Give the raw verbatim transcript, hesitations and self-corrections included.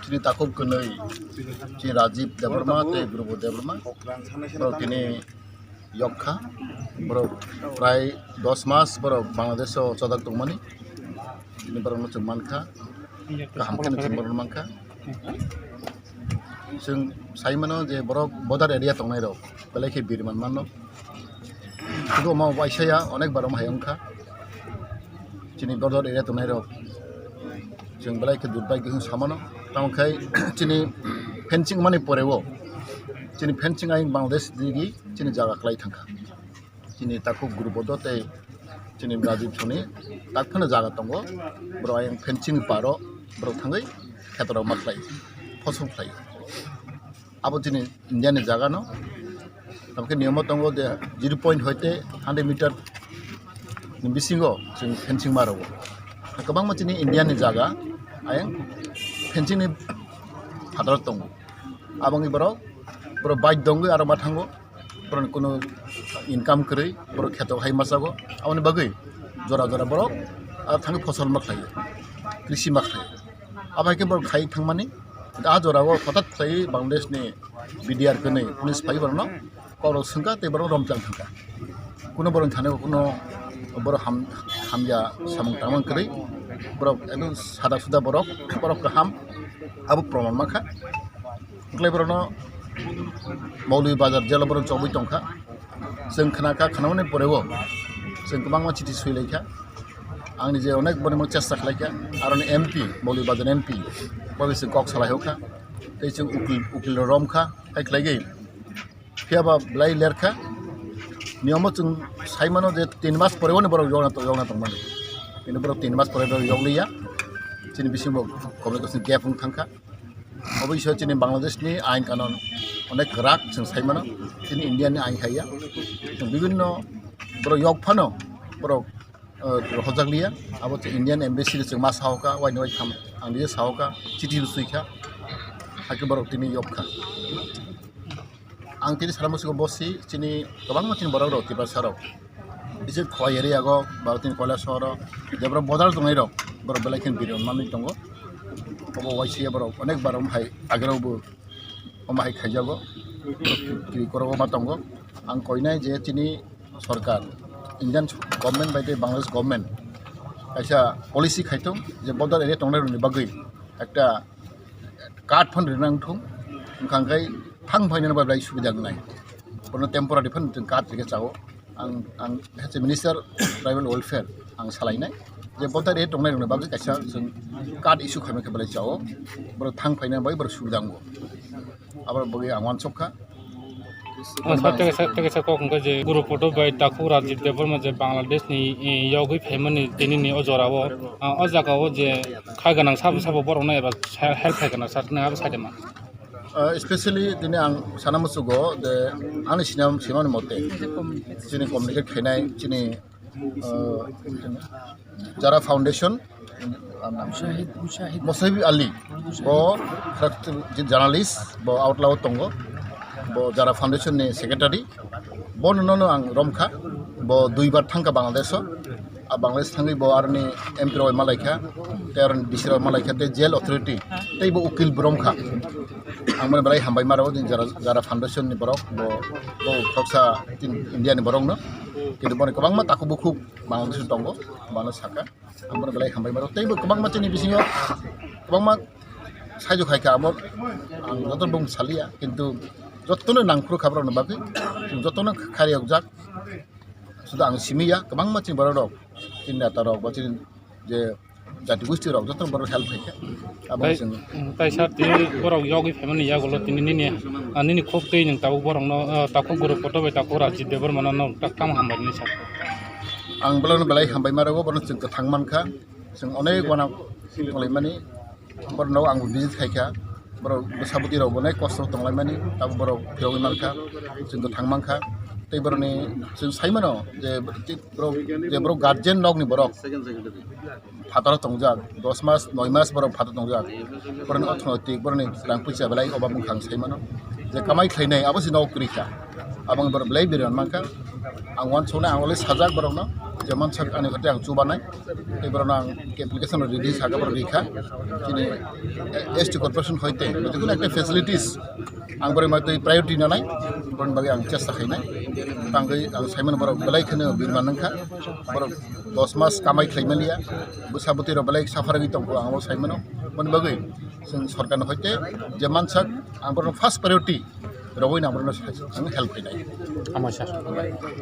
Chini takhuk kwnwi, chini Rajiv Debbarma tei Dhruv Debbarma, borok tini yok kha, borok prai dos mas borok Bangladesh o chajak tongmani, chini borokno chwng mankha, kaham khe chwng borokno mankha. Chwng sai mano je borok border area tongnai rok belai khe biri man mano. Sudu omo waisa ya, onek bar omo hai wngkha. Chini border area tongnai rok chwng belai khe durbai khe samano. Tamo khai chini fencing mani pore o chini fencing ayang Bangladesh digi chini jaga klai thangkha. Chini takhuk Dhruv Boddo tei chini Rajiv Soni tak phano jaga tongo. Borok ayang fencing paro borok thangwi khetorok ma khlai, phosong khlai. Abo chini India ni jaga no. Tamokhe niyom o tongo de zero point hoite hundred meter ni bisingo chwng fencing ma rwo. Kwbangma chini India ni jaga ayang fencing ni phataro tongo. Aboni borok, borok bike dongwi aro ma thango. Borok kunu income kwrwi, borok kheto hai ma chago. Aboni bagwi jora jora borok aro thangwi phosol ma khlaio, krisi ma khlaio. Abo hai khe borok khai thangmani. A jora o hothat khlai Bangladesh ni B D R kwnwi police phai borokno kokrok swngkha tei borok romchang thangkha. Kuno borok thani kuno borok ham-, hamya samung tangmang kwrwi borok ekdom sada suda borok, borok kaham abo proman mankha. Wngkhlai borokno Maulibajar jelo borok chobwi tongkha. Chwng khna kha, khna mani pore o chwng kwbangma chithi swi lai kha. Ang nije onek borokno chesta khlai kha. Aro ni M P, Maulibajar M P, bo bai chwng kok salai hokha. Tei chwng ukil, ukil rok rom kha, hai khlai gwi. Phiya ba belai ler kha. Niyom o chwng sai mano je tin mas pore o ni borok yokna, yokna tong mani. Kintu borok tin mas pore borok yok liya. Chini bisingo communication gap wng thang kha. Obo iso chini Bangladesh ni ain kanon onek kwrak chwng sai mano, chini India ni ain hai ya. Chwng bibinno borok yok phano borok, eh, rohorjak liya. Abo chwng Indian embassy rok chwng ma sahoka, waini wai tham ang liya sahoka, chithi rw swi kha, hakhe borok tini yok kha. Ang tini sana musugo bosi chini kwbangma chini borok rok Tiprasa rok. Bisi Khowai area go, Bharatini Koilashahar o, je borok bodol tongnai rok, borok belai khe biri manwi tongo. Obo waisa borok onek bar omo hai agero bo omo hai khaijago. Borok kiri koro ma tongo. Ang koinai je chini sorkar, Indian government bai tei Bangladesh government kaisa policy khaithung je bodol area tongnai rokni bagwi ekta card phano rina wngthung, wngkha khe thang phainani bai belai subida wngnai. Bono temporary phano chwng card rikhe chao. Ang, ang as a Minister Tribal Welfare ang salainai je bodol area tongnai rokni bagwi kaisa chwng card issue khaima khe belai chao. Borok thang phainani bai borok subida wngo. Abo bagwi ang uansuk kha. Ah, sir, tei kaisa, tei kaisa kok hwnkha je Dhruv Boddo bai takhuk Rajiv Debbarma je Bangladesh ni, eh, yogwi phaimani tini ni o jora o, ah, o jaga o je kha gwnang sabo sabo borok no eba help khai gwnang sir, nang abo sai de ma? Ah, especially tini ang sana musugo je ani sinam, sinamni mote chini communicate khainai chini, ah, Jara Foundation, Musahid, Musahid. Musahid Ali, bo khrak je journalist, bo outlaw tongo, bo Jara Foundation ni secretary, bo nono ang romkha, bo duibar thangkha Bangladesh o, a Bangladesh thangwi bo aroni M P rok malaikha, tei aroni D C rok malaikha, tei jail authority, tei bo ukil bo romkha. Ang mani belai hambai maro, din Jara, Jara Foundation ni borok, bo, bo khoroksa tin India ni borok no, kintu boni kwbangma takhuk bukhuk Bangladesh o tongo, bano saka. Ang bono belai hambai maro. Tei bo kwbangma chini bisingo kwbangma saijo khai kha, amo ang joto bung saliya, kintu jotono nangphuru kha borokni bagwi, jotono khariyokjak. Sudu ang simi ya, kwbangma chini borok rok, chini neta rok, ba chini je jati gosti rok, jotono borok help khai kha. Abo Tai, chwng tai sir, tini borok yogwi phaimani yagulo tini nini, ah, nini khuk twi nwng tabuk borokno, ah, takhuk Dhruv Boddo bai takhuk Rajiv Debbarma no nwng tak tamo hambai nini sir. Ang belai belai hambai maro, borok chwng kwthang mankha, chwng onek wana tonglaimani, borok no ang visit khaikha, borok bwsa bwtwi rok bo onek kosto tonglaimani, tabuk borok phiyogwi mankha, chwng kwthang mankha, tei borokni chwng saimano je borok, je borok guardian nokni borok. Phataro tongjak, dos mas, noi mas borok phataro tongjak. Borokni orthonoitik, borokni rang puisa belai obab wngkha ang sai mano. Je kamai khlainai, abo se nogo kwrwi kha. Abo wngkha borok belai biri man mankha. Ang uansuknai, ang always sajak borokno. Jeman sak ani hoite ang chubanai, tei borok ang application ready saka borok rikha, chini S T corporation hoite, jekunu ekta facilities ang borok ma twi priority nanai, borok bagwi ang chesta khainai, tangwi ang saimano borok belai kheno birman wngkha, borok dos mas kamai khlai maliya, bwsa bwtwi rok belai suffer wngwi tongkho ang bo saimano, boni bagwi chwng sorkar hoite jeman sak ang borok first priority rogwi nang borok help khainai. Hambai sir.